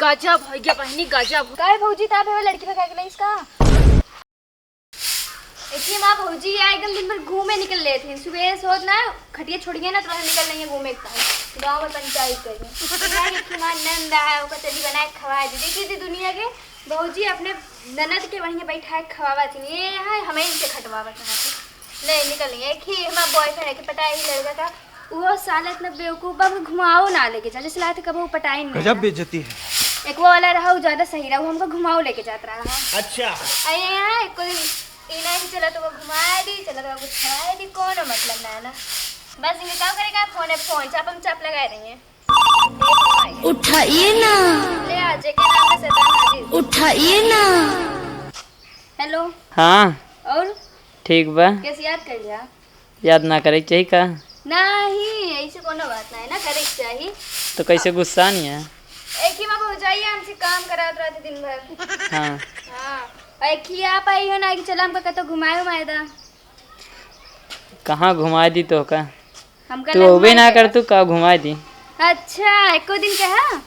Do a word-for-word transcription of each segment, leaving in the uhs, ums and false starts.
गजब होइ गया बहिनी, गजब। काहे भौजी, ता भेवे लड़की भगा के लाइस का? एकी माँ भौजी या एकदम दिन भर घूमे निकल लेत हैं। सुबह से होत ना, खटिया छोड़िए ना, तुरंत निकल लेंगे घूमे के साथ। गाँव में पंचायत करिए। यहाँ एक हमार नंद है, ओकर चली बनाए के खवाए दी। देखिए दी दुनिया के भौजी अपने ननद के बढ़िया बैठाए के खवावा थी। ये यहाँ हमें इनसे खटवावा चाहते। नहीं, निकल लेंगे। एक ही हमारा boyfriend है कि पटाए ही लड़का का, वो साला इतना बेवकूफ बा, हमको घुमाओ ना लेके जा, जैसे लागत है कबो पटाई नहीं गजब ना। बेइज्जती है। एक वो वाला रहा, वो ज्यादा सही रहा, वो हमको घुमाओ लेके जात रहा है। अच्छा। अरे यहाँ एक दिन इना ही चला तो वो घुमाए दी, चला तो वो छुआए दी, कोनो मतलब ना है ना। बस इनके का करेगा, फोन है फोन, चाप हम चाप लगाए देंगे। उठाइए ना। ले आ, जेके नाम है शैतान हाजिर। उठाइए ना। हेलो। हाँ। और? ठीक बा। कैसे याद कर लिया? याद ना करे के चाही का? नहीं, ऐसे कोनो बात ना है ना, करे के चाही। तो कैसे गुस्सा नहीं है? एक ही माँ भौजाई हमसे काम करात रहते दिन भर। हाँ। हाँ। और एक ही आप आई हो ना कि चला हमका कतो घुमाए उमाए दा। कहाँ घुमाए दी तो का? हमका तू ना अबे घुमाए ना देगा। कर, तू का घुमाए दी? अच्छा, एको दिन कहा?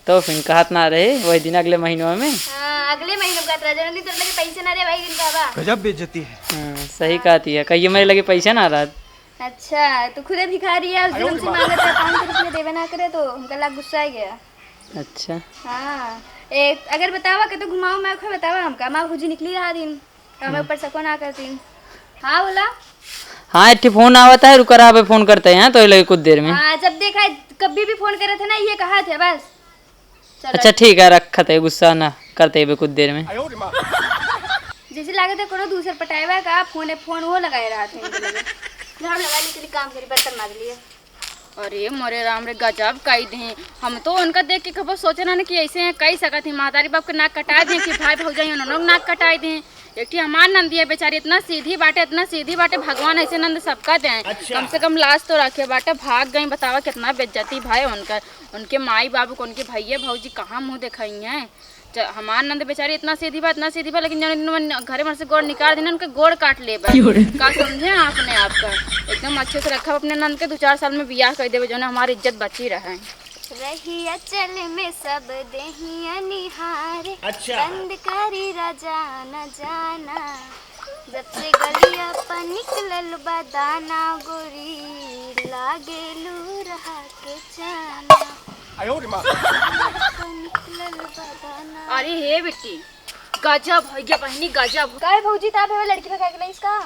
तो फिर कहत ना रहे, वही दिन अगले महीनवा में। हाँ, अगले महीने में कहत रहा, जन्मदिन तोर लगे पैसे ना रहे, वही दिन कहबा। गजब बेइज्जती है। हाँ, सही कहती है, कहिए मेरे लगे पैसा ना रहत। अच्छा, तू खुदे भिखारी है, उस दिन हमसे मांगत रहा, पाँच सौ रुपया देवे ना करे, तो हमका लाग गुस्सा आ गया। अच्छा। हाँ, ए, अगर बतावा के तो घुमाओ, मैं खुद बतावा हमका, माँ भौजी निकली रहा दिन, तो हमें हम्म। ऊपर शको ना करती। हाँ, बोला। हाँ, एक ठे फोन आवत है, रुका रहा, अबे फोन करते हैं, तो लगे कुछ देर में। हाँ, जब देखा, कभी भी फोन करे थे ना, ये कहा थे बस। चलो। अच्छा, ठीक है, रखत है, गुस्सा ना करते हैं अबे कुछ देर में। जैसे लागत है कोनो दूसर पटाएवा का, फोन है, फोन वो लगाए रहा थे इनके लगे। झाड़ू लगा ली, चली काम करी, बर्तन माज लिए। अरे मोरे राम रे, गजब कई दें। हम तो उनका देख के कबो सोचे ना कि ऐसे हैं, कई सकत ही महतारी बाप के नाक कटाए दें कि भाई भौजाई उन्होंने नाक कटाए दें। एक ठे हमार नंदिया बेचारी इतना सीधी बाटे, इतना सीधी बाटे, भगवान ऐसे नंद सबका दें। अच्छा। कम से कम लाज तो रखे बाटे, भाग गई। बतावा कितना बेइज्जती भाई उनका, उनके माई बाबू को, उनके भैया भौजी कहाँ मुँह दिखाई हैं। च-, हमार नंद बेचारी इतना सीधी बा, इतना सीधी बा, लेकिन जौन दिन मन घरे मन से गोड़ निकाल देना, उनके गोड़ काट लेबे। क्यों रे? का समझे आप अपने आप का? एकदम अच्छे से रखब अपने नंद के, दो चार साल में बियाह कर देबे, जौन हमार इज्जत बची रहे। रहिया चले में सब देहिया निहारे, अच्छा। बंद करी राजा न जाना, जब से गलिया पर निकलल बा दाना, गोरी लागेलू रहा के जाना। अरे हे बेटी, गजब होइ गया बहिनी, गजब। काहे भौजी, ता भेवे लड़की भगा के लाइस का?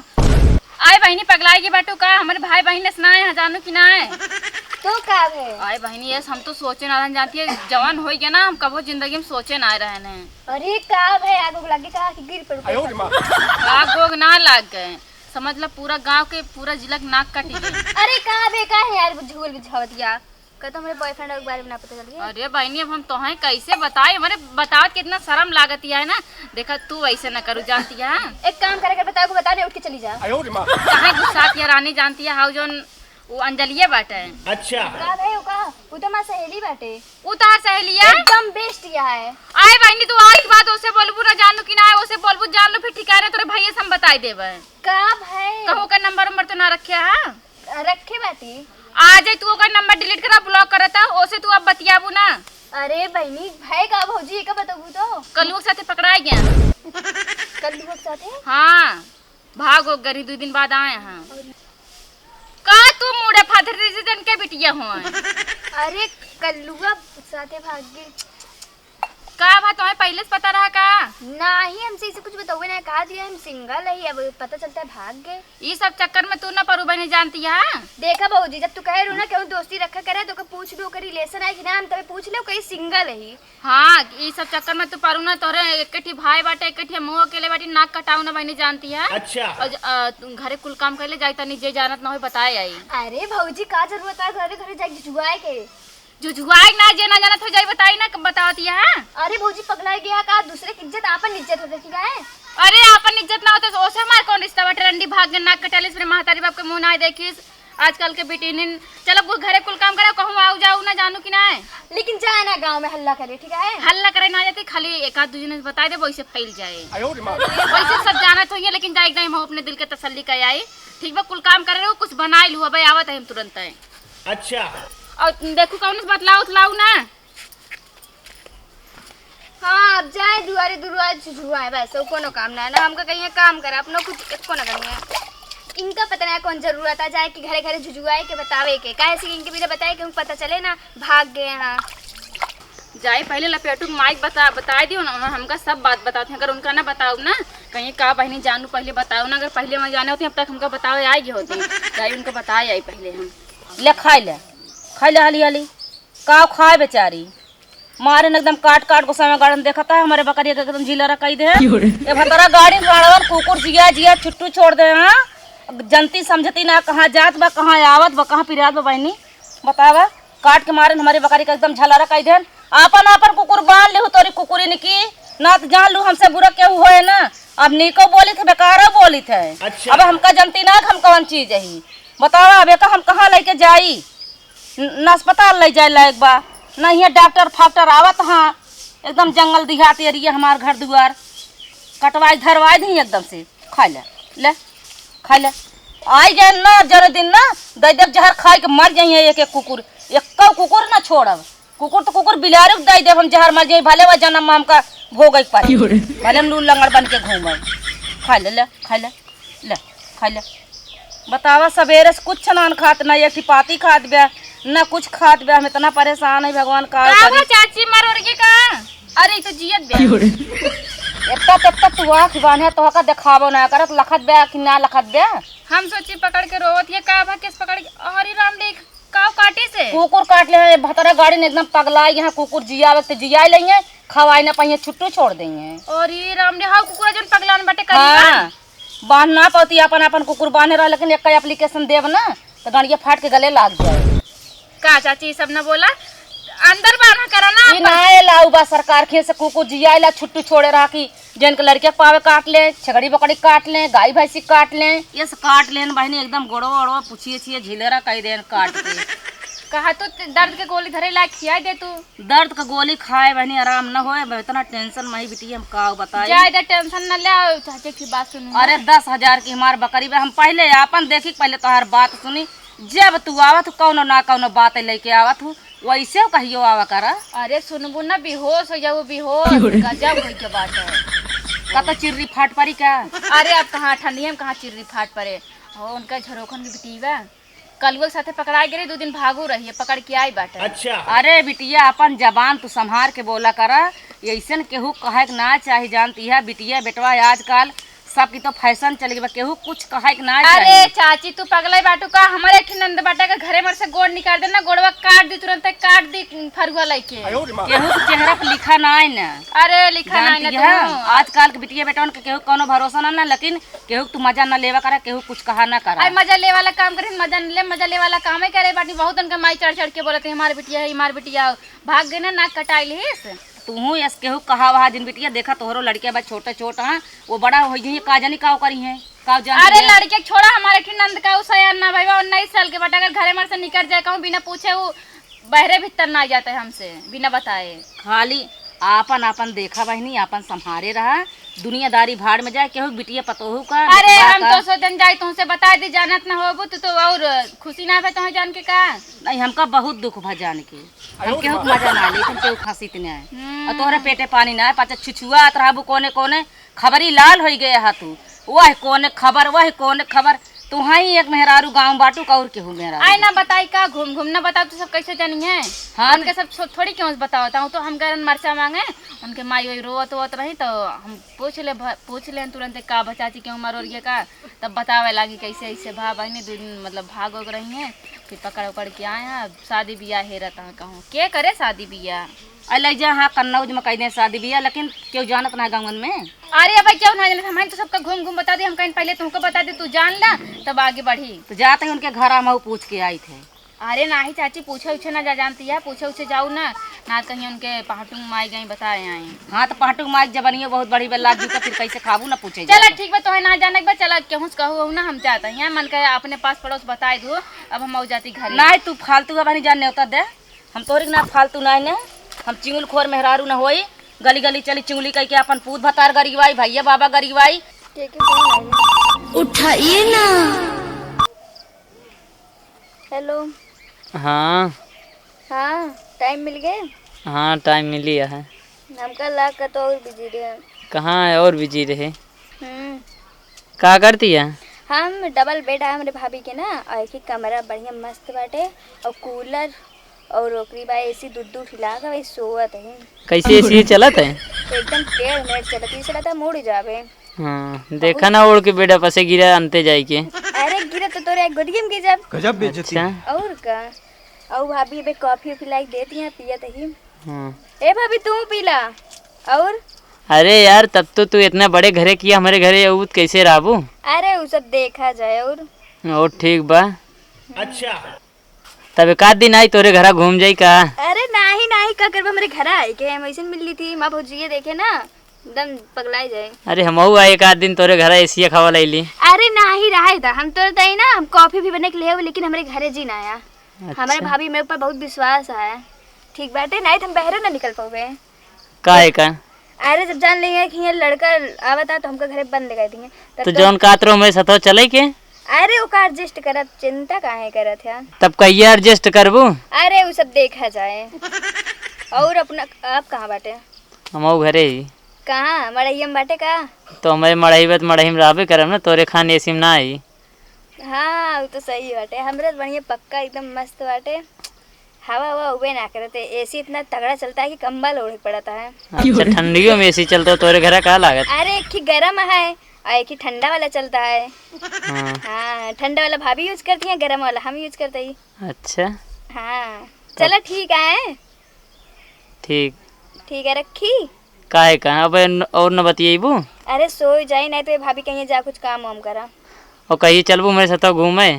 आए बहिनी, पगलाई के बाटू का? हमरे भाई बहिन से ना है, जानू कि ना है? तो का भे? आए बहिनी, यस, हम तो सोचे ना रहन, जानती है, जवान होइ गया ना, हम कबो जिंदगी में सोचे ना रहन है। अरे का भे, आग उग लगे का कि गिर पड़ू? आग उग ना लाग गए, समझ ला पूरा गांव के, पूरा जिला के नाक कटी गए। अरे का भे, का है यार, झूल बिछावत या? का तो हमरे boyfriend के बारे में ना पता चल गया? अरे बहिनी, अब हम तोहें कैसे बताई? हमरे बतावत कितना शर्म लागत है ना। देखा, तू ऐसे ना करू, जानती है। एक काम करे, अगर बताओ को बता दे, उठ के चली जा। काहे गुस्सात या रानी, जानती है, हाउ जौन वो अंजलिया बाटे। अच्छा। का भाई, वो का? वो तो हमार सहेली बाटे। वो तोहार सहेली है? एकदम best या है। आए बहिनी, तू आज के बाद ओसे बोलबू ना, जानू कि ना, ओसे बोलबू, जान लो, फिर ठिकाने तोरे भैया से हम बताई देबे। का भाई? कहूँ का नंबर उम्बर तो ना रखे है? रखे बाटी। आ जाए तू ओकर नंबर delete करा, block करता, ओसे तू अब बतियाबू ना। अरे बहिनी, भाई का भौजी, एका बतबू तो? कल्लुआ के साथे पकड़ाए गया। कल्लुआ के साथे? हाँ, भागो गरी, दो दिन बाद आए हैं। का तू मुड़े फादर जैसे जन के बिटिया हो? अरे कल्लुआ साथे भाग गई। का भा, तुम्हें पहले से पता रहा का? नाही, हमसे इसे कुछ बतौवे ना, कहा दिया हम single है, अब पता चलता है भाग गए। ई सब चक्कर में तू ना परू बने जानती है। देखा भौजी, जब तू कहे रू ना केहू दोस्ती रखा करे तो ओके पूछ लू, ओकर relation है कि ना, हम तबे पूछ ले, कहीं single है। हाँ, ई सब चक्कर में तू परू ना, तोरे एक ठी भाई बाटे, एक ठी मुँह अकेले बाटे, नाक कटाऊ ना बने जानती है। अच्छा। और ज-, अ, तू घरे कुल काम कर ले, जाई तनी जे जानत ना होई बताए आई। अरे भौजी, का जरूरत है घरे घरे जाके जुआए के? जुझुआए ना, जे ना जानत हो जाई बताई ना, बतावत यहाँ। अरे भौजी पगला गया का? दूसरे की इज्जत आपन इज्जत होते ठीक है? अरे आपन इज्जत ना होते तो ओसे हमार कौन रिश्ता बाटे? रंडी भाग गए, नाक कटालिस, मेरे महतारी बाप के मुंह ना देखिस। आजकल के बेटी निन, चलो वो घरे कुल काम करे, कहूँ आऊ जाऊ ना जानू कि ना है। लेकिन जाए ना गाँव में हल्ला करे, ठीक है? हल्ला करे ना जाते, खाली एक आध दू जने से बताई दे, वैसे फैल जाए। आयो रे माँ। वैसे सब जानत होइए, लेकिन जाए एकदम हम अपने दिल के तसल्ली कर आई। ठीक बा, कुल काम करे रहो, कुछ बनाई लू, अबे आवत है हम तुरंत है। अच्छा। और देखू कौन से बतलाओ उतलाओ ना। दुआरे दुआरे झुझुआए, बस, और कोनो काम ना, ना हमका कहिए काम करे, अपनो कुछ एको ना करिए। इनका पता ना कौन जरूरत आ जाए कि घरे घरे झुझुआए के बतावे के, काहे से इनके बिना बताए के हमको पता चले ना, भाग गए हैं। जाए पहले लपेटू के माइक बता, बताए दियो ना, उन्होंने हमका सब बात बताते हैं। अगर उनका ना बताओ ना, कहीं का बहनी जानू पहले बताओ ना, अगर पहले मैं जाने होती अब तक हमका बतावे आई गई होती। जाए उनका बताए आई पहले हम। ले खाई ले, खाई ले हाली हाली। का खाए बेचारी, मारे न एकदम काट काट गोसावा गाड़न देखता है, हमारे बकरिया के एकदम झीला रखाई दे। क्यों रे? ए भतरा गाड़ी में राड़वन कुकुर जिया जिया छुट्टू छोड़ दे, हाँ? जनती समझती ना, कहाँ जात बा, कहाँ आवत बा, कहाँ पिरात बा बहनी, बतावा। काट के मारे न हमारे बकरी का एकदम झला रखाई देन। आपन आपन कुकुर बांध लेहु तोरी कुकुरिन की, ना तो जान लू हमसे बुरा केहू होए ना। अब नीको बोलित है, बेकारो बोलित है। अच्छा। अब हमका जनती ना कि हम कौन चीज ही, बतावा। अब एका हम कहाँ लेके जाई? न, न अस्पताल ले जाए लायक बा, न हियाँ डॉक्टर फाक्टर आवत हाँ। एकदम जंगल देहात एरिया हमार घर दुआर। कटवाई धरवाई दी एकदम से। खा ले, ले, खा ले। आई गए ना जरो दिन ना, दे देब जहर खाई के मर जाइए एक एक कुकुर। एक्को कुकुर ना छोड़ब। कुकुर तो कुकुर बिलारे के दे देब हम जहर मर जाइए, भले वह जन्म में हमका भोगे के पड़े। क्यों रे? भले हम लूल लंगड़ बन के घूमब। खा ले, ले, खा ले। ले, खा ले। बतावा, सबेरे से कुछ नान खात ना, एक ठिपाती खात बे, ना कुछ खात बे। हम इतना परेशान है भगवान, का का करी? हो चाची, मर ओर के का? अरे, ई तो जियत बे। क्यों रे? इतना तक तक तू आँख बांधे, तोहका देखावो ना करत, लखत बे कि ना लखत बे? हम सोची पकड़ के रोवत, ये का भा, किस पकड़ के? अरे राम रे, काव काटे से? कुकुर काट ले, भतरा गाड़ी ने एकदम पगलाई, यहाँ कुकुर जियावे तो जिया लेंगे, खवाई ना पाइए, छुट्टू छोड़ देंगे। अरे राम रे, हाउ कुकुर जन पगलान बाटे करी हाँ। बांध ना पाती आपन, आपन कुकुर बांधे रहा, लेकिन एक application देब ना, तो गड़िया फाट के गले लाग जाए। का चाची, ई सब ना बोला, अंदर बांधा करा ना ई आपन। ना लाऊ बा सरकार, खेत से कुकुर जियाइला छुट्टू छोड़े रहा कि जन के लड़के के पावे काट ले, छगड़ी बकड़ी काट ले, गाय भैंसी काट ले, ये से काट लेन बहनी, एकदम गोड़वा ओड़वा पुछिए छिए झिलेरा कई देन काट के। कहा तो ते-, दर्द के गोली धरे ला खिया दे तू। दर्द का गोली खाए बहनी आराम न होए, अब इतना tension में ही बिटिया हम का बताई। जाए दे, tension न ले, चाचे की बात सुनू। अरे दस हजार की हमार बकरी बा, हम पहले आपन देखी, पहले तोहार बात सुनी। जब तू आवत हू कौनो ना कौनो बात लेके आवत हू, वैसे कहियो आवा करा। अरे सुनबू ना, बेहोश हो जाबू, बेहोश। क्यों रे? गजब होई के बात है। का तो चिर्री फाट पड़ी का? अरे अब कहाँ ठंडी में कहाँ चिर्री फाट पड़े। हो उनका झरोखन की बिटिया कलुआ के साथे पकड़ाए गए, दो दिन भागू रही है, पकड़ के आई बाटे। अच्छा। अरे बिटिया, अपन जबान तू संभार के बोला करा, ऐसन केहू कहे के ना चाही, जानती है बिटिया, बेटवा, आजकल सबकी तो fashion चल गई बा, केहू कुछ कहे के ना चाही। अरे चाची, तू पगलाई बाटू का? हमारे एक ठे नंद बाटे के घरे मर से गोड़ निकाल दे ना, गोड़वा काट दी, तुरंते काट दी फरुआ लइके। केहू के चेहरा पे लिखा ना है ना। अरे लिखा ना है ना जानती है, तू। आजकल के बिटिया बेटवन के केहू कौनो भरोसा ना ना, लेकिन केहू के तू मजा ना लेवा करा, केहू कुछ कहा ना करा। आई मजा ले वाला काम करे, मजा न ले, मजा ले वाला काम ही करे बाटी। बहुत उनके माई चढ़ चढ़ के बोलत है, "हमार बिटिया है, हमार बिटिया हो।" भाग गए ना, नाक कटाई लिहिस। तूहू यस केहू कहा वहा जिन बिटिया, देखा तोहरो लड़के बा छोटे छोट हैं, वो बड़ा हो गई, का जानी का करी हैं, का जानी अरे है। लड़के के छोड़ा, हमारे एक नंद का उ सयान ना भइबा, उन्नीस साल के बटा, अगर घरे मर से निकल जाए कहूँ बिना पूछे, वो बहरे भीतर ना जाते हमसे बिना बताए। खाली आपन आपन देखा बहिनी, आपन संभारे रहा, दुनियादारी भाड़ में जाए, केहू बिटिया पतोहू का अरे बेटवा हम का। तो सोचन जाई तुमसे बता दी, जानत ना होबू तू तो, और खुशी ना भे तुम्हें जान के का? नहीं, हमका बहुत दुख भा जान के। हम केहू के मजा ना ले, हम केहू खांसी इतने आए। हम्म। और तोहरे पेटे पानी ना आए, पाछा छुछुआत रहबू कोने कोने, खबरी लाल होई गए हा तू। वह कोने खबर, वह कोने खबर। तू हाँ ही एक मेहरारू गाँव बाटू का और केहू मेहरारू आई ना बाटू। बताई का घूम घूम ना बताओ तो सब कैसे जानी है? हाँ। उनके सब छो-, थोड़ी क्यों बताओ ता हूँ तो हम गरन मरचा मांगे, उनके माई वही रोवत रोवत रही तो हम पूछ ले भ-, पूछ ले तुरंत का भचाची क्यों मरोरिए का, तब बतावे लागी कैसे ऐसे भा बहनी दो दिन मतलब भाग होग रही हैं, फिर पकड़ उकड़ के आए हैं, शादी बियाह हेरत हैं कहूँ के करे शादी बियाह। अरे ले जा, हाँ, कन्नौज में कह दें शादी बियाह, लेकिन केहू जानत ना गाँवन में। अरे अब केहू ना जानत, हम तो सबका घूम घूम बता दी, हम कहीं पहले तुमको बता दी, तू जान ला, तब आगे बढ़ी। तो जाते ही उनके घर हम पूछ के आई थे। अरे नाही चाची, पूछे उछे ना जा जानती है, पूछे उछे जाऊ ना, ना कहीं उनके पहाटुंग माई गई बताए आई। हाँ, तो पहाटुंग माई के जबनियो बहुत बड़ी बे, लाज जूता फिर कैसे खाबू ना पूछे चला जाता। ठीक बा, तोहे ना जाने के बा, चला केहू से कहू ना, हम जाते हैं, मन के अपने पास पड़ोस बताए दू, अब हम आऊ जाती घर। नाही, तू फालतू अब नहीं जान नेवता दे। हम तोहरी के ना फालतू ना है ने, हम चिंगुल खोर मेहरारू ना होई, गली गली चली चिंगुली कह के अपन पूत भतार गरिवाई, भैया बाबा गरिवाई। के के फोन आइल? उठाइए ना। हेलो। हाँ। हाँ, टाइम मिल गए? हाँ, टाइम मिली है। हमका लाग का तो और बिजी रहे। कहाँ है और बिजी रहे? हम्म। का करती है? हम डबल बेड है हमरे भाभी के ना, और एक ही कमरा बढ़िया मस्त बाटे, और कूलर और ओकरी बाद एसी दू दू ठिला के वही सोवत है। कैसे एसी चलत है? एकदम टेढ़ मेढ़ चलत, ई चलत है मुड़ जावे। हाँ, देखा ना, ओढ़ के बेड पर से गिरा अंते जाई के। अरे गिरा तो तोरे गोदिया में गिर जाब। गजब बेइज्जती। अच्छा। और का? और भाभी अबे कॉफी ओफी लाई देती हैं, पियत ही। हाँ। ए भाभी, तू पी ला। और? अरे यार, तब तो तू इतना बड़े घरे किया, हमरे घरे अउत कैसे रहबू? अरे, उ सब देखा जाए। और? और ठीक बा। अच्छा। तब एक आध दिन आई तोरे घरा घूम जाई का? अरे नाही, नाही, का करबा हमरे घरा आई के? हम ऐसे मिल ली थी, माँ भौजी ये देखे ना, एकदम पगलाई जाए। अरे हमहू आई एक आध दिन तोरे घरा एसिया खावा लैली। अरे नाही, रहे दा, हम तोरे ताई ना, हम कॉफी भी बने के ले आवे, लेकिन हमरे घरे जी ना आया। अच्छा। हमरे भाभी मेरे ऊपर बहुत विश्वास है। ठीक बाटे, नाही तो हम बहरे ना निकल पावे। काहे का? अरे जब जान लेंगे कि ये लड़का आवता तो हमका घरे बंद कर देंगे। तब तो तो जौन कात रहो हमरे साथ चले के? अरे ओका एडजस्ट करब, चिंता काहे करत है? तब कहिया एडजस्ट करबू? अरे उ सब देखा जाए। और अपना आप कहाँ बाटे? हमहू घरे ही। कहाँ? मड़हिया में बाटे का? तो हमरे मड़ही बा, तो मड़ही में रहबे करब ना, तोरे खान एसी में ना आई। हाँ, उ तो सही बाटे। हमरे तो बढ़िया पक्का एकदम मस्त बाटे। हवा हवा उबे ना करते, एसी इतना तगड़ा चलता है कि कंबल ओढ़े पड़ता है। अच्छा, ठंडियों में एसी चलता है, तोरे घरा का लागत? अरे, एक ही गरम है और एक ही ठंडा वाला चलता है। हाँ। हाँ, ठंडा वाला भाभी यूज करती है, गरम वाला हम यूज करते ही। अच्छा। हाँ, तब चला ठीक है। ठीक। ठीक है, रखी। काहे का? अब न-, और न बतियेबू? अरे सोई जाई, नहीं तो ये भाभी कहीं जा कुछ काम वाम करा। और कहीं चलबू मेरे साथ घूमे?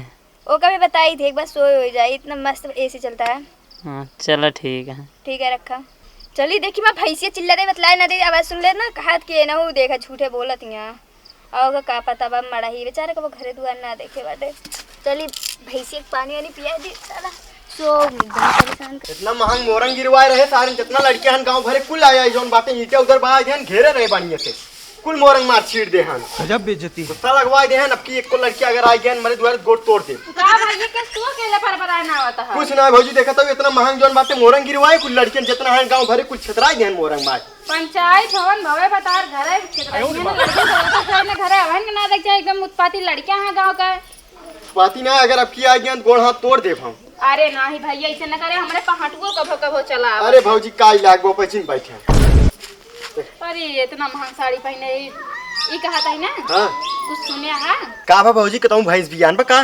ओका भी बताई थी, एक बार सोई हो जाई, इतना मस्त एसी चलता है। हाँ, चला ठीक है। ठीक है, रखा। चली देखी, मैं भैंसिया चिल्ला दे, बतलाए ना दे, आवाज सुन ले ना, कहात के ना हो, देखा झूठे बोलत यहाँ। और का पता बा, मड़ही बेचारे को वो घरे दुआर ना देखे बाटे। चली भैंसिया के पानी वानी पिया दी, चला। सो एकदम परेशान कर। इतना महंग मोरंग गिरवाए रहे सारे, जितना लड़कियां हन गांव भरे कुल आया, जौन बातें ईंटे उधर बहा दिहन, घेरे रहे बानिया से, कुल मोरंग मार छीट दे हन। गजब बेइज्जती। गुस्सा लगवाए दे हन, अब की एक को लड़कियां अगर आ गया मरे दुआरे गोड़ तोड़ दे। का भाई, ये कैसे तू अकेले भरभराए ना आवत है? कुछ ना भौजी, देखा तो इतना महंग जौन बातें मोरंग गिरवाए, कुल लड़कियां जितना हन गांव भरे कुल छतराए दे हन मोरंग मार। पंचायत भवन भवे बतार घरे, लड़कियां तो घरे, घरे अवन के ना देख जाए, एकदम उत्पाती लड़कियां हैं गांव का। पाती ना, अगर अब की आ गया तो गोड़ हाथ तोड़ देब हम। अरे नाही भैया, ऐसे न करे, हमरे पहाटुओ कभो कभो चला आवे। अरे भौजी, का इलाज बा, पचिन बैठे। अरे इतना महंग साड़ी पहने, ई, ई कहा था ना? हाँ। कुछ सुने हा? का बा भौजी, कतहूँ भैंस बियान बा का?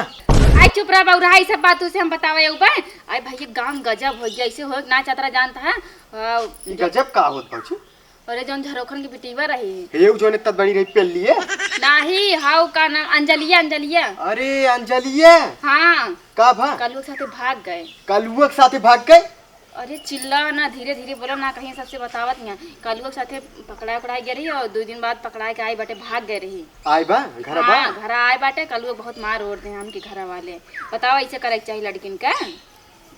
आई चुप रह बउरा, ई सब बात तुझसे हम बतावे उ बा। आई भैया, गांव गजब हो गया, ऐसे हो ना चतरा जानता है। आ, ई गजब का होत भौजी? अरे, जौन झरोखन के बिटिया रही। हे, उ जौन इतना बड़ी रही, पेल लिए? नाही, हाउ का नाम? अंजलिया, अंजलिया। अरे, अंजलिया? हाँ। का भा? कलुआ के साथे भाग गए। कलुआ के साथे भाग गए? अरे, चिल्ला ना, धीरे धीरे बोलो ना, कहीं सबसे बतावत नहीं। कलुआ के साथे पकड़ाए, पकड़ाए गए रही और दो दिन बाद पकड़ाए के आई बटे, भाग गए रही। आई बा? घर बा? हाँ, घर आए बाटे, कलुआ बहुत मार ओर दे हमके घर वाले। बताओ, ऐसे करे के चाहिए लड़किन का?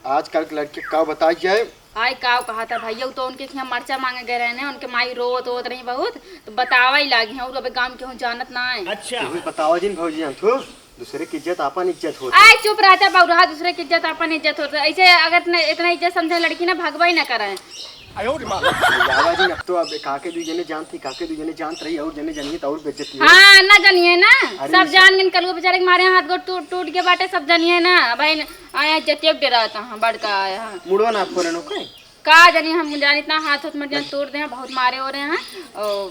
आजकल के लड़के का बताई जाए। आय का कहा था भैया, उ तो उनके खिया मरचा मांगे गए रहे ने, उनके माई रोवत होत रही बहुत, तो बतावा ही लागी हैं, और अबे गांव में केहू जानत ना है। अच्छा। तुम बतावा जिन भौजी, हम तो दूसरे की इज्जत आपन इज्जत होत है। आय चुप रहता बउरहा, दूसरे की इज्जत आपन इज्जत होत है। ऐसे अगर इतना, इतना इज्जत समझे लड़की ना भगवा ही ना करे। आयो रे माँ। बाबा जी, अब तो अब काके दू जने जानती, काके दू जने जानत रही, और जने जानिए तो और बेइज्जती है। हाँ, ना जानिए ना, अरे सब जान गन, कलुआ बेचारे के मारे हाथ गोड़ टूट, टूट के बाटे, सब जानिए ना भाई। आया जतिया डेरात हाँ, बड़का आया हाँ। मुड़वा ना फोरन ओके। का जानी, हम जानी इतना हाथ होत मर जान तोड़ दे हैं, बहुत मारे हो रहे हैं। ओ,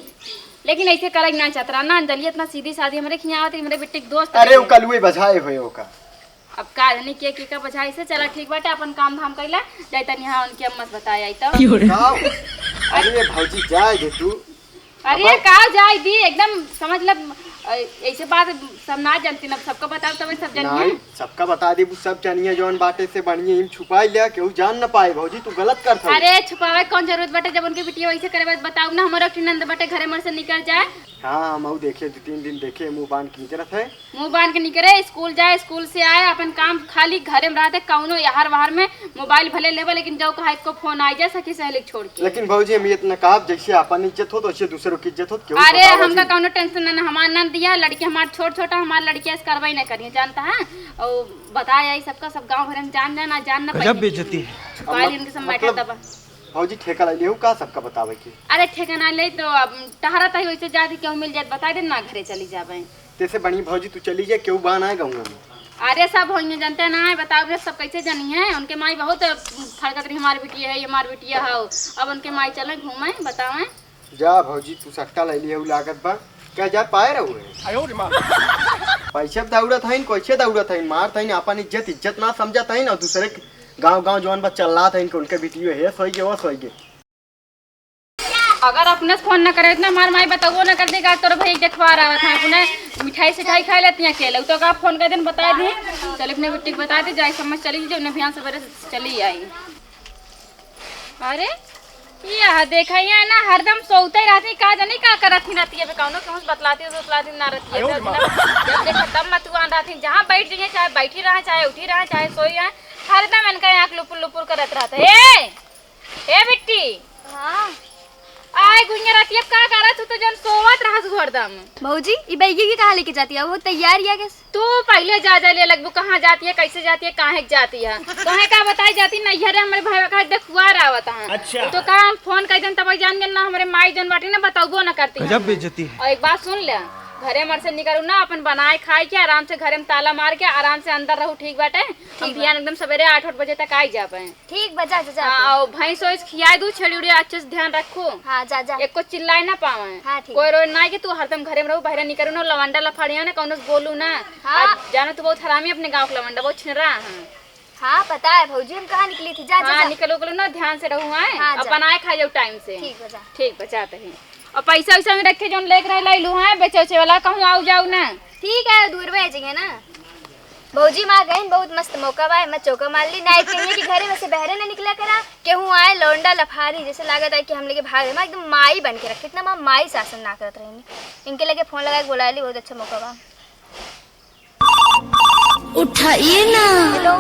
लेकिन ऐसे करक ना चतरा ना, अंजलि इतना सीधी सादी हमरे खिया आवत, हमरे बेटे के दोस्त अरे, रहे। वो कलुए बझाए हुए ओका। अब का जानी के, के का बझाए से, चला ठीक बाटे, अपन काम धाम कैला, जाए तनी हाँ उनके अम्मा से बताए आई तो। का? अरे भौजी, जाए दे तू। अरे अब का जाए दी, एकदम समझ ल, अ, ऐसे बात सब ना जानती ना, सबका बताओ तब सब जानिए। नहीं, सबका बता दे, वो सब जानिए, जौन बाटे से बढ़िया इम छुपाई लिया, केहू जान न पाए। भौजी, तू गलत करत हऊ। अरे छुपावे कौन जरूरत बाटे, जब उनके बिटिया वैसे करे बात बताओ ना, हमारा एक ठे नंद बाटे घरे मर से निकल जाए। हाँ, हम ऊ देखे, दो तीन दिन देखे, मुंह बांध के निकलत है। मुंह बांध के निकले, स्कूल जाए, स्कूल से आए, अपन काम खाली घरे में रहते, कौनो यार वार में मोबाइल भले लेबे, लेकिन जौ कहा इसको फोन आ जाए सखी सहेली के छोड़ के। लेकिन भौजी, हम इतना कहब, जैसे अपन इज्जत होत, वैसे दूसरों की इज्जत होत, केहू अरे, बतावा हमका जी। कौनो टेंशन ना, ना, हमार नंद दिया, लड़की हमार छोट छोटा, हमार लड़की ऐसे कार्रवाई ना करिए, जानता है? और बताया ई सबका, सब गाँव भर में जान जाना, जान ना गजब पाइए। बेइज्जती है। छुपा अब ली उनके सब मतलब मैटर दबा। भौजी, ठेका ले लिहू का सबका बतावे के? अरे, ठेका ना ले तो अब टहरा तही वैसे जाती, केहू मिल जाए, बताइ दे ना, घरे चली जाबे। तेसे बढ़िया भौजी, तू चली जा, केहू बा ना गाँव में। अरे, सब होइए, जनते ना है, बताओ रे, सब कैसे जानी है? उनके माई बहुत फड़कत रही, "हमार बिटिया है, ये हमार बिटिया है।" अब उनके माई चले घूमे, बतावे। जा भौजी, तू सट्टा ले लिहू लागत बा। क्या जा पाए रहो है? पैसे पे दौड़त हईन, कैसे दौड़त हईन? मारत हईन, अपन इज्जत, इज्जत ना समझत हईन, और दूसरे के गाँव, गाँव जौन बा चल्लात हईन कि उनके बिटियो है, सोई गे, वो सोई गे। अगर अपने से फोन न करे, इतना मार माई बताओ न कर देगा, तोर भाई देखवा रहा था, अपने मिठाई सिठाई खा लेती हैं अकेले, तो का फोन कर दिन बता दी, चल अपने बिट्टी को बता दी, जाए समझ चली जो उन्हें भियान सवेरे से चली आई। अरे, यह देखा, ये ना हरदम सोते रहती, का जानी का करत ही रहती है, कौनो कहूँ से बतलाती, बतलाती ना रहती है। जब देखा तब मतुआन रहती, जहाँ बैठ जाइए, चाहे बैठी रहे, चाहे उठी रहे, चाहे सोई रहे, हरदम इनका आँख लुपुर लुपुर करत रहता है। ए, ए बिट्टी। हाँ। आय गुइया राती अब का करत तू तो जन सोवत रहत तू हरदम। भौजी, ई बैगी के कहाँ लेके जाती है? वो तैयार या के? तू पहिले जा जा ले लगबू, कहाँ जाती है, कैसे जाती है, काहे के जाती है? तोहे का बताई जाती, नैहरे हमरे भाई का देखुआर आवत है। अच्छा। तो का हम फोन कर देन तब जान गेल ना, हमरे माई जन बाटी ना बताउबो ना करती है। गजब बेइज्जती है। और एक बात सुन ले, घरे मर से निकलू ना, अपन बनाए खाए के आराम से घरे में ताला मार के आराम से अंदर रहू, ठीक बाटे? हम ठीक बा। बिहान एकदम सवेरे आठ आठ बजे तक आई जाबे। ठीक बा, जा, जा, जा हाँ, तू। और भैंस वैस खियाए दू, छेड़ी उड़ी अच्छे से ध्यान रखू। हाँ, जा, जा। एको चिल्लाए ना पावे। हाँ, ठीक। कोई रोए ना कि तू हरदम घरे में रहू, बाहर निकलू ना, लवंडा लफाड़िया ना, कौनो से बोलू ना। हाँ। आज जाना तू बहुत हरामी अपने गाँव के लवंडा, बहुत छिनरा है। हाँ, पता है भौजी, हम कहाँ निकली थी, जा, जा, हाँ, जा। निकलू, निकलू ना, ध्यान से रहू, हाँ? हाँ, अब जा। बनाए खा जाऊ टाइम से। ठीक बा, जा। ठीक बा, जाते हैं। और पैसा वैसा में रखे, जौन लेके रहे, लाई लू, हाँ? बेचे उचे वाला कहूँ आऊ जाऊ ना। ठीक है, दूर में जाइए ना। भौजी माँ गईन, बहुत मस्त मौका बा, एमा चौका मार ली। नाहीं कहिए कि घरे में से बहरे न निकला करा, केहू आए लौंडा लफारी, जैसे लागत है कि हम लेके भाग रहे। माँ एकदम माई बन के रखे, इतना माँ माई शासन ना करत रही। इनके लगे फोन लगा के बोला ली, बहुत अच्छा मौका बा। उठाइए ना। हेलो।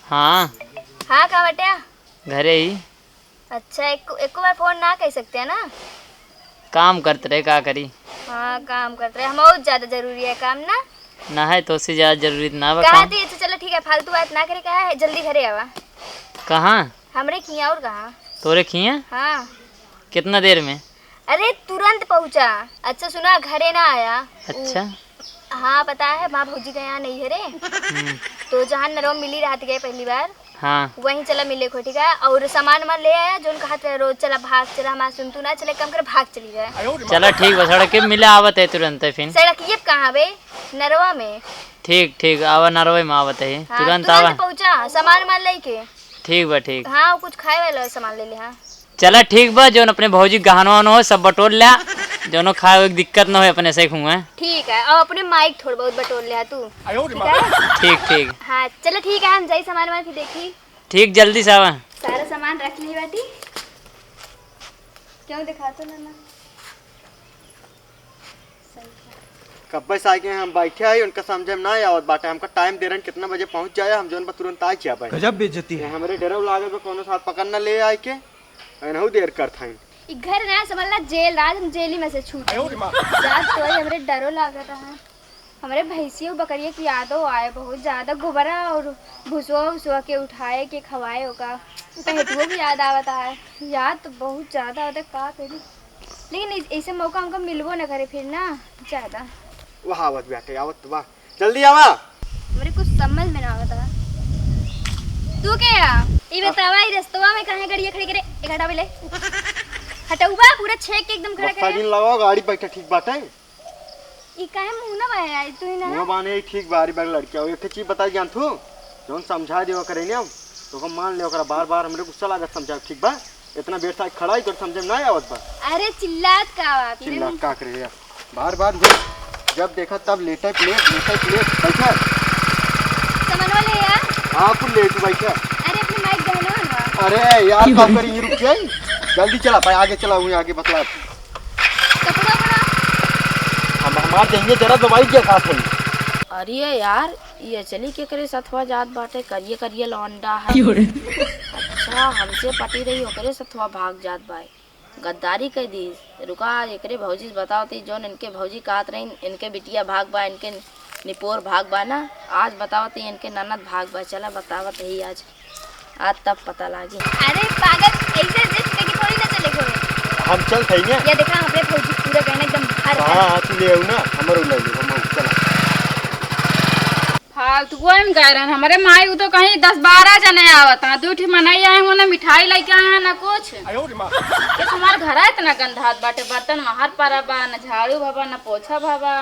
हाँ। हाँ, का बटिया? घरे ही। अच्छा, एक, एको बार फोन ना कर सकते हैं ना? काम करत रहे, का करी? हाँ, काम करत रहे। हम बहुत ज्यादा जरूरी है काम ना? ना है, तो से ज्यादा जरूरी तो ना बा कहा काम। थी, अच्छा, चलो ठीक है, फालतू बात ना करे, कहा है, जल्दी घरे आवा। कहाँ? हमरे खिया और कहाँ? तोरे खिया? हाँ। कितना देर में? अरे, तुरंत पहुँचा। अच्छा, सुना, घरे ना आया। अच्छा। उ, हाँ, पता है, माँ भौजी के यहाँ नहीं है रे। हम्म। तो जहाँ नरवा मिली रात गए पहली बार, हाँ। वहीं चला मिले को, ठीक है? और सामान वामान ले आया, जो उनका हाथ में रोज चला, भाग चला, हमारा सुनतू ना चले, कम करे, भाग चली जाए। चला ठीक बा, सड़क के मिला आवत है तुरंत है फिर। सड़क ये कहाँ बे? नरवा में। ठीक, ठीक, आवा नरवा में आवत है, हाँ, तुरंत तुरंत आवा। पहुँचा, सामान वामान लेके। ठीक बा, ठीक। हाँ, कुछ खाए वाला सामान ले ले, हाँ। चला ठीक बा, जौन अपने भौजी गहनवा वहनवा हो, सब बटोर ल्या, जौनो खाए के दिक्कत न हो, अपने से हुए। ठीक है, और अपने माइक थोड़ा बहुत बटोर ल्या तू, ठीक है? ठीक, ठीक। हाँ, चलो ठीक है, हम जाई सामान वामान फिर देखी। ठीक, जल्दी से आवा। सारा सामान रख ली बाटी, क्यों दिखा तो ना, ना। कब्बे से आके हम बैठे आई, उनका समझे में ना आवत बाटे। हमका टाइम दे रहन, कितना बजे पहुँच जाए, हम जौन बा तुरंत आ जाबे। गजब बेइज्जती है। हमरे डरो लागत बा, कौनो साथ पकड़ न ले आए के, एनहू देर करत हईन। ई घर ना समझला जेल राज, हम जेली में से छूट आयो रे माँ। जात तो आई, हमरे डरो लागत है। हमरे भैंसियों बकरियों की यादो आए, बहुत ज्यादा गोबरा और भुसवा उसवा के उठाए के खवाए ओका, पहटुओ की याद आवत है। याद तो बहुत ज्यादा होता, का करी। लेकिन इस-, ऐसे मौका हमका मिलबो न करे फिर ना ज्यादा। वह आवत बाटे, आवत बा, जल्दी आवा। हमरे कुछ समझ में ना आवता। तू के आ? ई बतावा, ई रस्तवा में काहे गड़िया खड़ी करे? एक हटावे ले। हटौबा, पूरा छेक के एकदम खड़ा बस्ता करे। जिन लगाओ, गाड़ी बैठा ठीक बाटे। ई काहे मुंह ना बाहे आई, तू ही ना मुंह ना? बाने ही ठीक बारी बार लड़किया हो। एक ठे चीज बताई जान तू, जौन समझा देवा करे ने हम, तो ओकर मान ले, ओकरा बार बार हमरे गुस्सा लागत समझावे, ठीक बा? इतना बेर से खड़ा ही, तोर समझे में ना आवत बा। अरे चिल्लात का बा? चिल्लात का करे यार? बार बार उहे, जब देखा तब लेटे प्लेट, लेटे प्लेट, बैठा। समनवा ले यार। हाँ, कुल लेट बैठा। अरे अपने माइक गहना ना। अरे यार, का करी, रुक जाई। जल्दी चला, भाई आगे चला, वहीं आगे बतला। कपड़ा बड़ा। हम, हमार देहिए जरा दवाई दिया साथ में। अरे यार, ये चली केकरे सथवा जात बाटे, करिए करिए लौंडा है। क्यों रे? अच्छा, हमसे पटी रही, ओकरे सथवा भाग जात बाय। गद्दारी कह दी। रुका, आज एकरे भौजी से बताओ ती, जौन इनके भौजी कहत रही, इनके बिटिया भाग बा, इनके निपोर भाग बा ना। आज बताओ ती, इनके ननद भाग बा। चला बतावत ही आज, आज तब पता लागी। अरे पागल, ऐसे जे हम चल थई ने। ये देखा, हमरे भौजी पूरा गहना एकदम भर हाँ, हाँ, तू ले आऊ ना, हमरो ले ले, हम चला। फालतू को हम कह रहे हैं, हमरे माई उ तो कहीं दस बारह जने आवत हैं, दू ठी मनई आए हुए, ना मिठाई लेके आए हैं, ना कुछ। आयो रे माँ। ये तुम्हार घर है इतना गंधात बाटे, बर्तन वहार परा बा, ना झाड़ू भवा, ना पोछा भवा,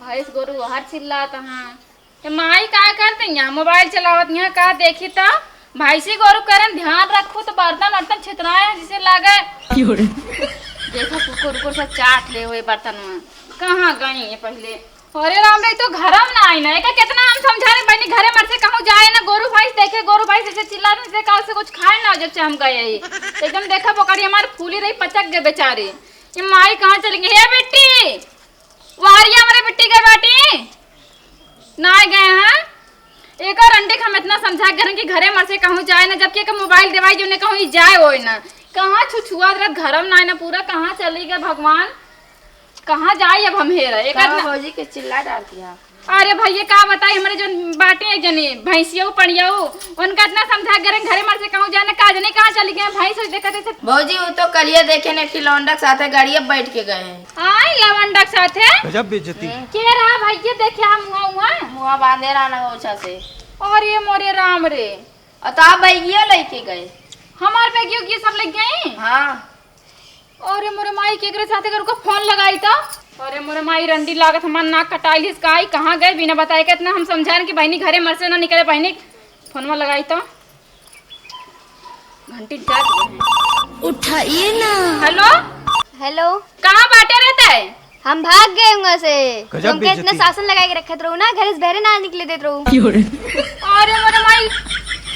भैंस गोरू वहार चिल्लात हैं। ए माई का करत हियाँ, मोबाइल चलावत हियाँ, का देखी त भैंसी गोरू करन ध्यान रखू त बर्तन वर्तन छितराए हैं, जिसे लागे। क्यों रे? देखा कुकुर उकुर सब चाट ले हुए बर्तन में, कहाँ गई है पहले? अरे राम रे, तो घरम ना आई ना, एका कितना हम समझा रहे बहनी, घरे मर से कहूँ जाए ना, गोरू भैंस देखे, गोरू भैंस ऐसे चिल्ला रहे, काल से कुछ खाए ना, जब से हम गए ही। एकदम देखा बोकड़ी हमार फूली रही, पचक गए बेचारी। ये माई कहाँ चली गई? हे बेटी, वारिया हमरे बिट्टी गए बाटी, ना गए हैं। एक और अंडे के हम इतना समझा करें कि घरे मर से कहूँ जाए ना, जबकि एक मोबाइल देवाई जो ने कहूँ ई जाए होए ना। कहाँ छुछुआ रहा घरम ना, ना पूरा कहाँ चली गए भगवान, कहाँ जाए अब हम हेरा। एक का आध ना भौजी के चिल्ला डालती है? अरे भैया का बताई, हमरे जो बाटे एक जनी भैंसियो पड़ियो, उनका इतना समझा करें घरे मर से कहूँ जाए ना, का जनी कहाँ चली गए भैंस देखते से। भौजी वो तो कलिया देखे ने कि लौंडा के साथे गाड़िया बैठ के गए हैं। आय लवंडा के साथे? गजब बेइज्जती। हम्म। के रहा भैया, देखे हम हुआ हुआ? मुआ बांधे रहा ना ओछा से। अरे मोरे राम रे। और तो आप बैगियो लेके गए। हमार बैगियो ये सब लेके गए? हाँ। अरे मोरे माई, केकरे साथे करू का फोन लगाई तो? अरे मोरे माई, रंडी लागत हमार नाक कटाई लिस का, आई कहाँ गए बिना बताए के? इतना हम समझाएन कि बहिनी घरे मर से ना निकले, बहिनी फोनवा लगाई तो। घंटी जात गए। उठाइए ना। हेलो। हेलो। कहाँ बाटे रहता है? हम भाग गए हुआ से। गजब तुमके इतना बेइज्जती। शासन लगाए के रखत रहू ना, घर से बहरे ना निकले देत रहू। क्यों रे? अरे मोरे माई,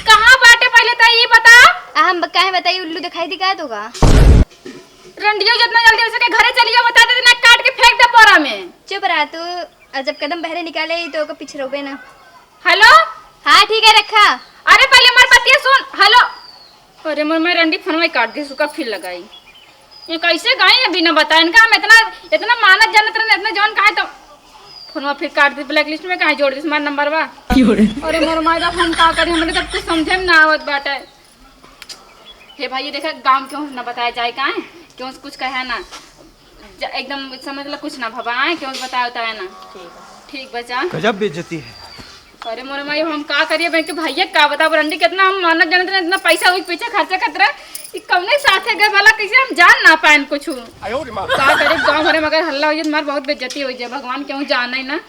कहाँ बाटे पहले तो ये बता। आ, हम ब-, काहे बताई, उल्लू दिखाई दी का तो का? रंडियो जितना जल्दी हो सके घरे चलियो, बता दे ना, काट के फेंक दे बोरा में। चुप रहा तू, और जब कदम बहरे निकाले ही तो ओकर पीछे रोबे ना। हेलो। हाँ ठीक है, रखा। अरे पहले हमार बतिया सुन। हेलो। अरे मोर माई, रंडी फोनवा ही काट दी, सुका फिर लगाई। ये कैसे गई है बिना बताए? इनका हम इतना, इतना मानत जानत रहने, इतना जौन कहे तो फोनवा फिर काट दी, ब्लैकलिस्ट में काहे जोड़ दी हमार नंबर बा? क्यों रे? अरे मोर माई बाप, हम का करी, हमरे सब कुछ समझे में ना आवत बाटे। हे भाई, ये देखा, गाँव केहू से ना बताया जाए, काहे केहू से कुछ कहे ना, ज-, एकदम समझ ला कुछ ना भवा, आए केहू से बताया उताया ना। ठीक है। ठीक बचा। गजब बेइज्जती है। अरे मोरे माई, हम का करिए, बैंक के भैया का बताओ, रंडी कितना हम मानत जानत रहे, इतना पैसा ओके पीछे खर्चा करत रहे, ई कौने साथे गए भला, कैसे हम जान ना पाएन कुछ। आयो रे माँ। का करे, गाँव भरे में अगर हल्ला हो जाए, हमार बहुत बेइज्जती हो जाए, भगवान केहू जाने ना।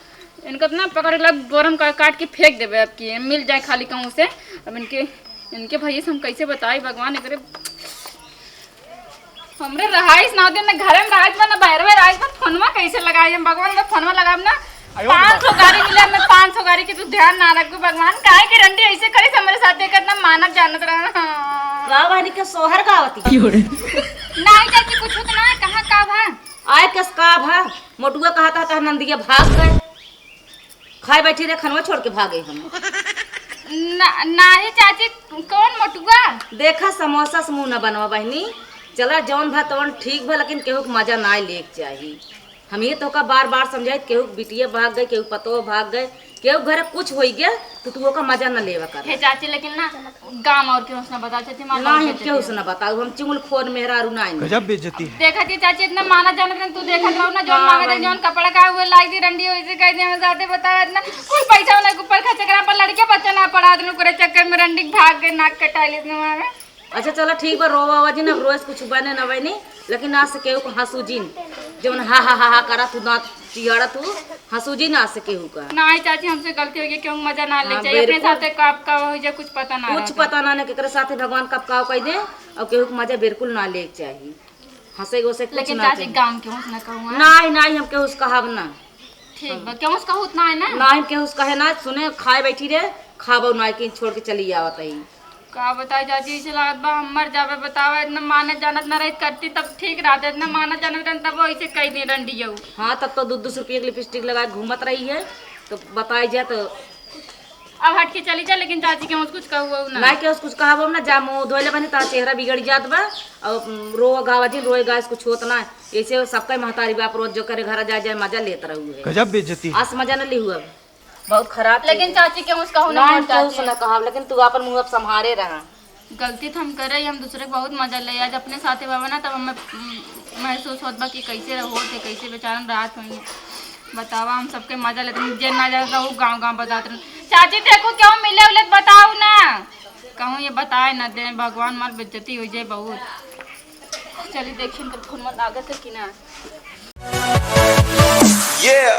इनका इतना पकड़ ला, बोरम का काट के फेंक देबे, अब की मिल जाए खाली कहूँ से। अब इनके, इनके भैया से हम कैसे बताई भगवान, एकरे हमरे रहाइश ना होते, ना घरे में रहाइश बा, ना बहरवे रहाइश बा, फोनवा कैसे लगाई हम भगवान का फोनवा लगाब ना। आयो पाँच सौ गाड़ी मिले, मैं पाँच सौ गाड़ी के तू ध्यान ना रखू भगवान, काहे के रंडी ऐसे करे हमरे साथ, देख इतना मानत जानत रहा। वाह, वाह, के सोहर गावती। क्यों रे? नहीं चाची, कुछ होत ना है, कहाँ का भा? आए कस का भा? मोटुआ कहा था, था नंदिया भाग गए। खाए बैठी रहे, खनवा छोड़ के भागे हम। ना, नाही चाची, कौन मोटुआ? देखा, समोसा से मुंह न बनवा बहिनी। चला, जौन भा तौन ठीक भा, लेकिन केहू के मजा ना लेके चाही। हम ये तोका बार बार समझाई, केहू के बिटिया भाग गए, केहू पतोह भाग गए, केहू घरे कुछ होई गया, तो तू ओका मजा न लेवा कर। हे चाची, लेकिन ना, गाँव और केहू से ना बताओ चाची, मार नहीं, केहू से ना बताओ, हम चुगलखोर मेहरारू ना आएंगे। गजब बेइज्जती है। देखा जी चाची, इतना माना जाना था, तू देखत रहो ना, जौन हाँ, मांगे थे, बहन। जौन कपड़ा का हुए लाई दी रंडी, वैसे कह दे, हम जाते बताओ, इतना कुल पैसा उन्हें ऊपर खर्च करा, पर लड़के बच्चा ना पढ़ा देने, ओकरे चक्कर में रंडी भाग गए, नाक कटाई लेते हमारे। अच्छा चलो ठीक बा, रोवा आवा जिन, अब रोए से कुछ बने न बनी, लेकिन आज से केहू को हंसू जिन, जौन हा हा हा हा करा तू, दांत चियाड़ा तू, हंसू जिन आज से केहू का। नहीं चाची, हमसे गलती हो गई, क्यों मजा ना ले हाँ, चाहिए, अपने बिल्कुल। साथे का, का हो जाए, कुछ पता ना कुछ रहता। पता ना, ना केकरे साथे भगवान कब का कह दे, और केहू के मजा बिल्कुल ना ले चाहिए। हंसे गोसे कुछ लेकिन ना चाची, चाहिए। गाँव केहू से ना कहूँ, हाँ? नहीं, नहीं, हम केहू से कहब ना। ठीक बा, केहू से कहूँ ना है ना? नहीं, हम केहू से कहे ना, सुने, खाए बैठी रहे, खाबो ना कि छोड़ के चली आवत ही। का बताई चाची, ऐसे लागत बा हम मर जाबे, बतावा, इतना मानत जानत ना रहित करती तब ठीक रहते, इतना मानत जानत रहन तब ऐसे कह दी रंडियो। हाँ, तब तो दो दो सौ रुपये की लिपस्टिक लगाए घूमत रही है, तो बताई जाए तो अब हट के चली जा, लेकिन चाची के कुछ कुछ कहू ना। नहीं के कुछ कहब हम ना, जा मुंह धोए ले बनी, तार चेहरा बिगड़ जात बा। और रोवा गावा जिन, रोए गाए से कुछ होत ना। ऐसे सबका महतारी बाप रोज जो करे घर जा जाए मजा लेत रहू है। गजब बेइज्जती। आस मजा न लिहू अब। बहुत खराब लेकिन चीज है। चाची के कुछ कहू ना नहीं, मत केहू से चाची। ना कहब, लेकिन तू अपन मुंह अब संभारे रहा। गलती तो हम करे ही, हम दूसरे के बहुत मजा ले। आज अपने साथे बाबा ना, तब हमें, उम, महसूस होत बा कि कैसे रहो थे, कैसे बेचारन रात होई। बतावा, हम सबके मजा लेते हैं, जे ना जाता वो गाँव गाँव बताते रहन, "चाची देखो क्यों मिले उले, बताओ ना।" कहूँ ये बताए ना दे, भगवान मार बेइज्जती हो जाए बहुत। चलिए देखिए उनकर फोन में लागत है कि ना। Yeah,